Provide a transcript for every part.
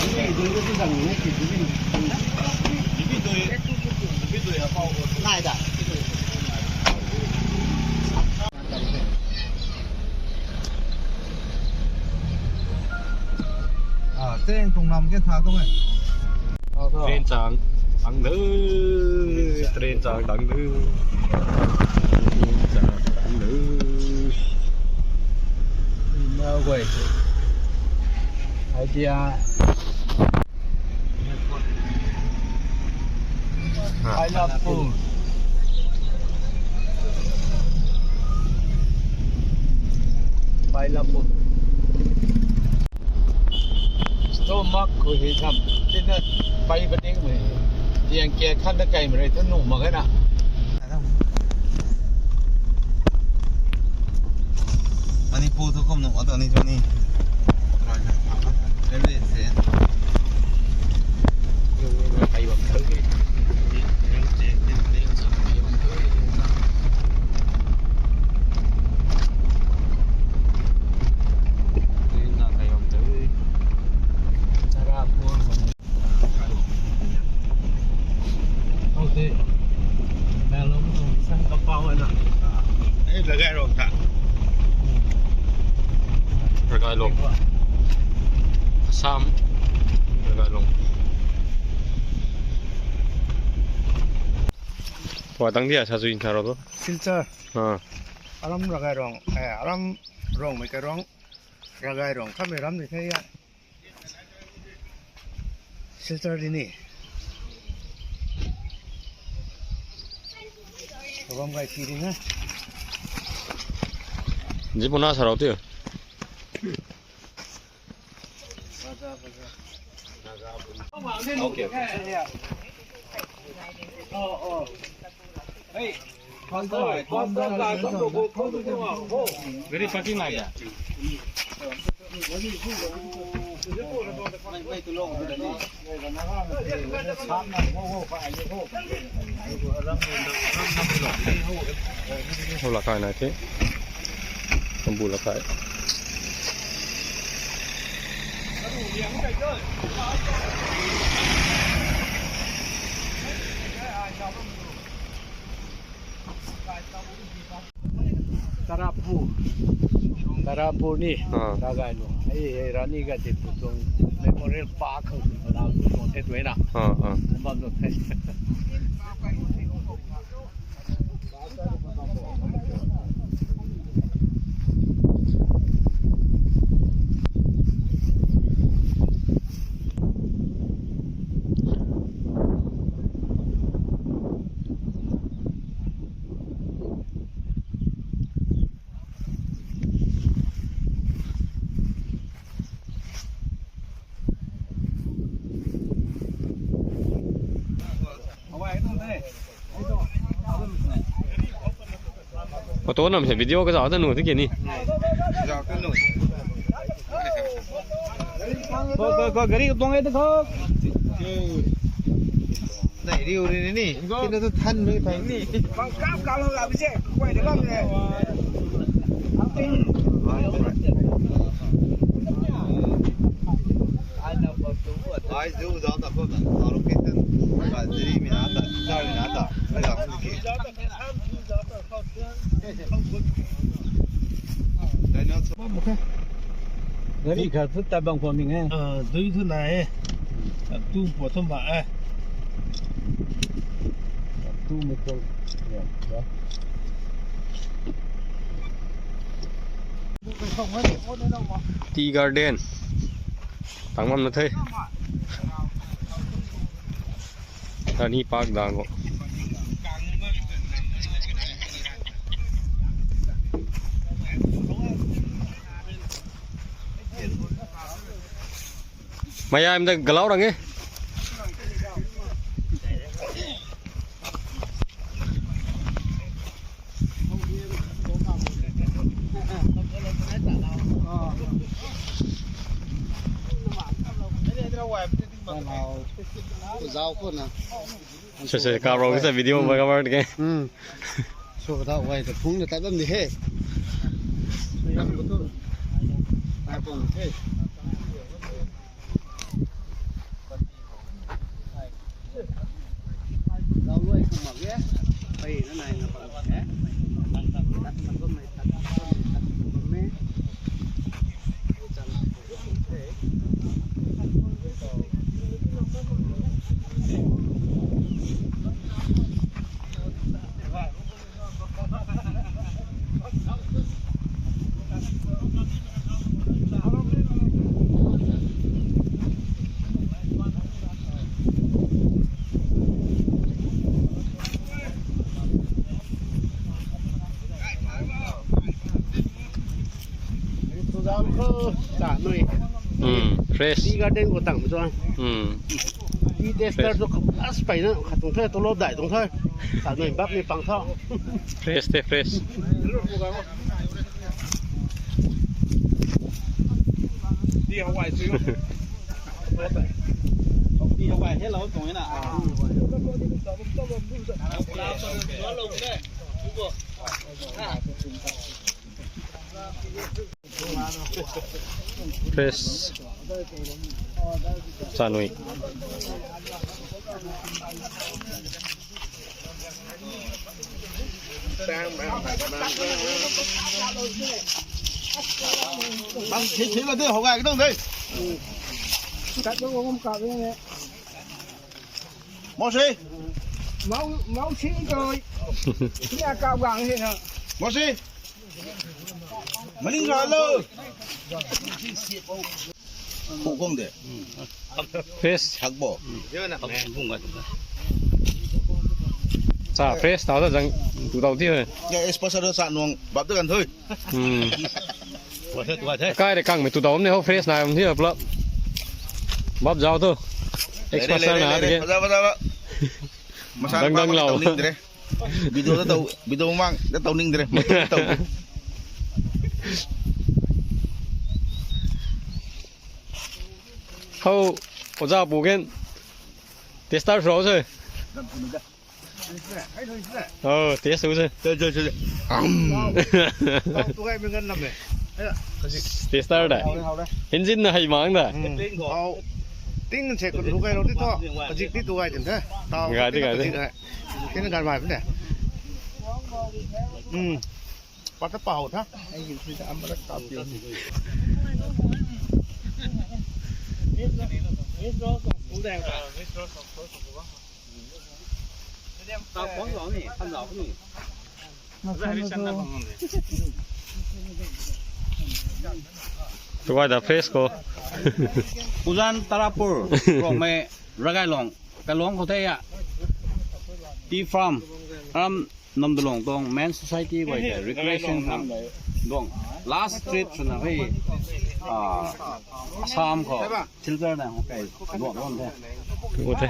Train ຈາກທາງເດີ Train ຈາກທາງເດີ Train ຈາກທາງເດີ Railway. Idea. Airport. Airport. Airport. Stomach ໂອ້ຍ ທຳ ເປັນໄປບັດນີ້ເວີຍ ຕຽງແກ່ຄັນຕະໄກມາໄດ້ທະນຸມາກັນນະ. ອັນນີ້ປູທຸກຄົນເນາະ ອັນນີ້ ອັນນີ້ ເລເວເຊນ. ລະກາຍລົງ ສາມ ລະກາຍລົງ. ເພາະວ່າຕັ້ງເດ ຊາຊູອິນ ຊາໂຣໂຕ Silchar. ອາ Aram Ragairong, eh, Aram Rong, Maikarong, Ragairong, Kame Ram ni thai ya. Silchar dini. Kabam gai siri na. Jipuna sarau tu. Okay, okay. Very fucking like that. ເຮົາລະຂາຍນາເທ ສຳບູນລະຂາຍ. ຕະລາດພູ ຕະລາດພູນີ້ ອາ ລາກາຍໂລ ໄອ້ ໄອ້ຮ້ານນີ້ກະເປັນຕົວ Memorial Park ຂອງລາວໂດຍເທດໄວ້ນະ ອາ ອາ ບາງໂດຍເທດ. Foto nang, video ka sa ta nu tike ni. Ko, ko, ko, gari ko tong ito ko. Nai, riu ni ni. Kita tu than ni than ni. Bang kap kalau nggak bisa, kau ada bang. Ai, zu, za ta ko ta. Aro keten. Ka ziri minata, zari minata. Ai, za. Gari ka futa bang ko mi nge. Ah, dui tu na e. Tu po tu ma e. Tu me ko. Ya, ya. Tea garden. Tang mam na thei. Tani park dango. Maya em da galau range. Zau ko na. Sese ka ro sa video ba ka ba ke. Hmm. So da wai da phung da ta bam ni he. Ai phung he. Fresh. Tea garden ko tang so. Hmm. Tea taster to khas pai na, kha tong thai to lo dai tong thai. Sa noi bap ni pang tho. Fresh te, fresh. Tea Hawaii sui. Tea Hawaii he lo tong na. Fresh ສາວໜຸ່ຍ ບາງທີ ທີລະເທື່ອເຮົາກະຕ້ອງໄດ້ ມອສຊີ ເມົາ ເມົາຊີເກີຍ ເນຍກາວາງເຫັນ ມອສຊີ ມາລິງກາເລີ ໂຄກົງເດ ເຟສ ຮັກບໍ່ ສາເຟສ ເຕົາເຕີງ ຕູເຕົາທີ່ເລີຍ ແກເອສປາຊາເດີ ສະໜວງ ບັບເດີກັນເຮີຍ ອືມ ກາຍໄດ້ກັງໄປຕູເຕົາເນຍ ເຮົາເຟສນາຍມັນທີ່ແບບລະ ບັບເຈົ້າເຕີ ເອັກສປາຊານາ ເດ ເດ ເດ ເດ Masalah dagang lah. Video tu tahu, video mang, dia tahu ning dia. Kau, kau za bukan. Tester terus eh. Oh, tester terus eh. Terus, terus, terus. Am. Kau tu kayak dengan nama. Tester dah. Engine na hai mang dah. Kau ting cek tu kayak lo tu. Kajik tu kayak tu. Tahu. Enggak, enggak. Kena kan mai benda. Hmm. Patah paut ha. Ayo kita ambil kapil. Tahu kau ni, kan tahu ni. ຕົວດາເຟສໂກ ອຸຈັນຕາລາປູ ລອງໄປລະກາຍລອງ ກະລອງເຂົາແທ້ອະ ທີ່ຟາມ ອາມ ນຳຕະຫຼອງຕອງ ແມນໂຊຊາຍຕີ້ ໄວ້ແຕ່ ເຣຄຣີເອຊັນ ທາງດວງ ລາສຕຣີດ ສະນາໄພ ອາ ຊາມ ຂໍ ຊິລເຕີນະ ຂອງໄກ່ດວງນັ້ນແທ້ ໂອເຄ.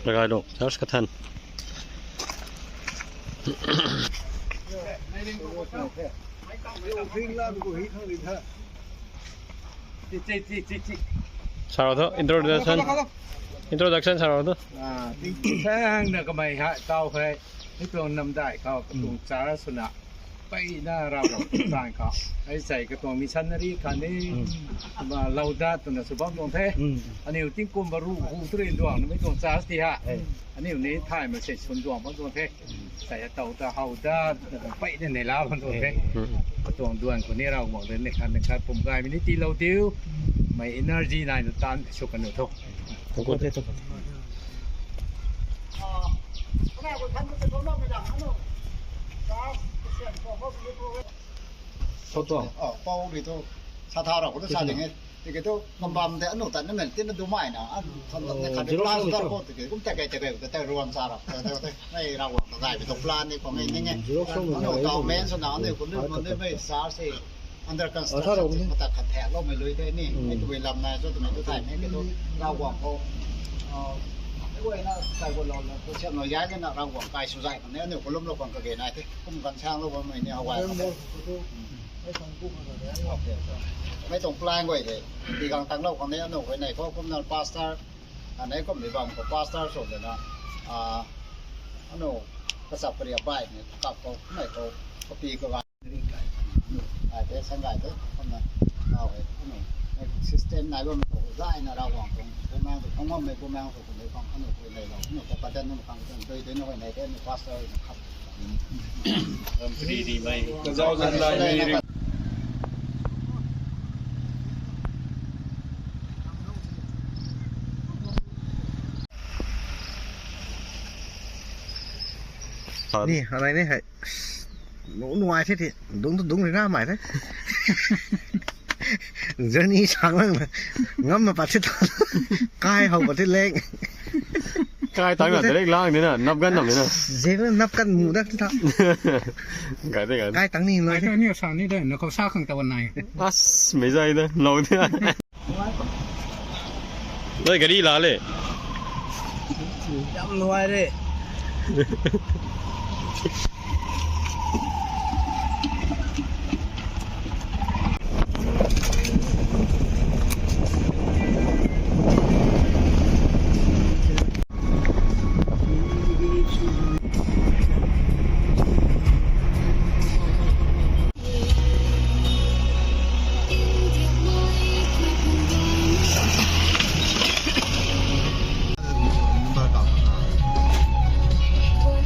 Ragado, harus katan. Sarah, introduction. Introduction, Sarah. Ah, thank you. Sang na kamay ha, tao kay. Ito ang namday ka, katong Sarah suna. ໄປໜ້າລາວ ຕ່າງເຂົາ ໄປໃສ່ກະຕ້ອງມີຊັນນາຣີຄັນນີ້ ມາເລົ່າດາດຕົວນະສຸບັບດວງແທ້ ອັນນີ້ຕິງກົມວ່າຮູ້ ຮູ້ຕຣຽນດວງ ມີຕົວຊາສຕິຫະ ອັນນີ້ນີ້ຖ່າຍມາເສັດຊົນດວງບັນດວງແທ້ ໃສ່ເຕົາຕາເຮົາດາດ ໄປໃນລາວບັນດວງແທ້ ກະຕ້ອງດວງຄົນນີ້ລາວບອກເລີຍ ໃນຄັນ ໃນຄັນຜົມກາຍມີນິຕິລາວຕິວ ໄມເອເນີຈີນາຍຕານ ຊຸກກັນໂນໂທ Foto. Oh, pau gitu. Sa taro ko sa ding. Dikit tu kembang de anu tan men tin du mai na. An tan de kan plan sa ko te kum te kai te kai te ruan sa ra. Te te nai ra wa ta dai to plan ni ko ngai ni ngai. Anu ta men sa na ni ko ni mo ni be sa se. Under construction ມາຕັດຄັນແທກລົງໄປເລີຍເດ້ນີ້ ໃຫ້ຕົວເວລານາຍ ສ່ວນຕົວນີ້ຕົວທ້າຍໃຫ້ເປັນລາວຫວງເຂົາ ເອີ ໄປເວີຍນະ ໃສ່ຄົນລາວ ເຂົາເຊື່ອມລາວຍ້າຍກັນນະ ລາວຫວງກາຍສຸດທ້າຍ ແນວນີ້ຄົນລົມລາວກອງກະເກນາຍ ເດ້ ກຸມກັນຊ່າງລາວວ່າ ແມ່ນເຮົາວ່າ ໄປສົ່ງປາງໄວ້ເດ້ ທີ່ກາງຕັ້ງລາວຂອງໃນອັນໂນໄວ້ໃນ ເຂົາກຸມນັ້ນ ປາສເຕີ ອັນໃນກໍມີບາງກໍປາສເຕີສົມເນາະ ອ່າ ອັນໂນ ກະສັບກະເດຍບາຍນີ້ ກັບເຂົາໃນເຂົາ ກໍປີກວ່າ Ai te sangai te kona awe ano system na lo no zai na ra wang kong ko mang ko mang me ko mang ko ko le kong ano ko le lo no ko pa dan no kang ko doi doi no ko le de no pastor no kap. Ram free di mai. Ka zau zan lai mai. ນີ້ ອະໄລນີ້ ໃຫ້ໜູ ໜວາຍເທັດ ດຸງ ດຸງເລີຍນະ ໝາຍເລີຍ ເຈົ້ານີ້ຊ່າງເບິ່ງ ງຳມາປັດເຊັດ ກາຍເຮົາປະເທດແລງ ກາຍຕັງນັ້ນແຕ່ເລັກລ້າງນີ້ນະ ນັບກັນນຳນີ້ນະ ເຈເບິ່ງນັບກັນໝູ່ດັກທີ່ທຳ ກາຍແຕ່ກັນ ກາຍຕັງນີ້ເລີຍ ກາຍຕັງນີ້ ສາມນີ້ເດີ ເຂົາຊາກຂ້າງຕາວັນໃນ ອັດ ໄມ່ໃຊ່ເດີ ເຮົາເດີ. ເລີຍກະດີຫຼາຍເລີຍ ຈຳໄວ້ເດ້.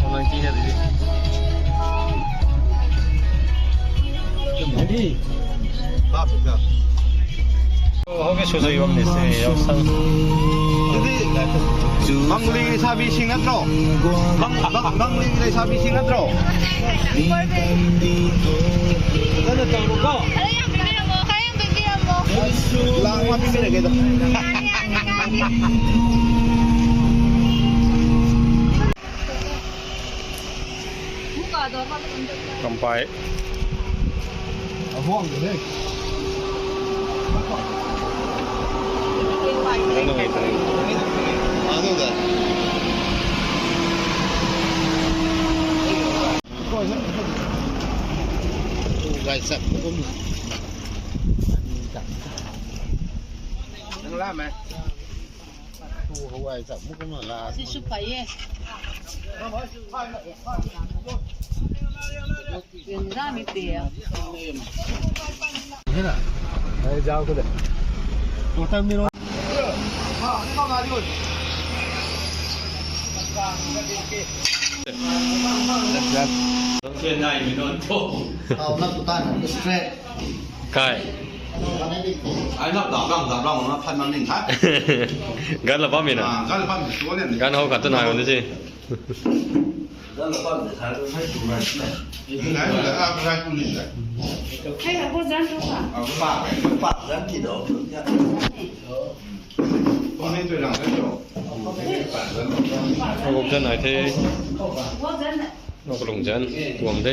ກຳລັງຈີເຮັດຢູ່ ກຳໄປ ກາຍ ການລະບຳນີ້ນະ ການເຮົາກັນຕົວໜ້ອຍມັນຊິ ເອົາກົບຈັນໜ້ອຍເທ ເອົາກົບລົງຈັນ ກວມເທ.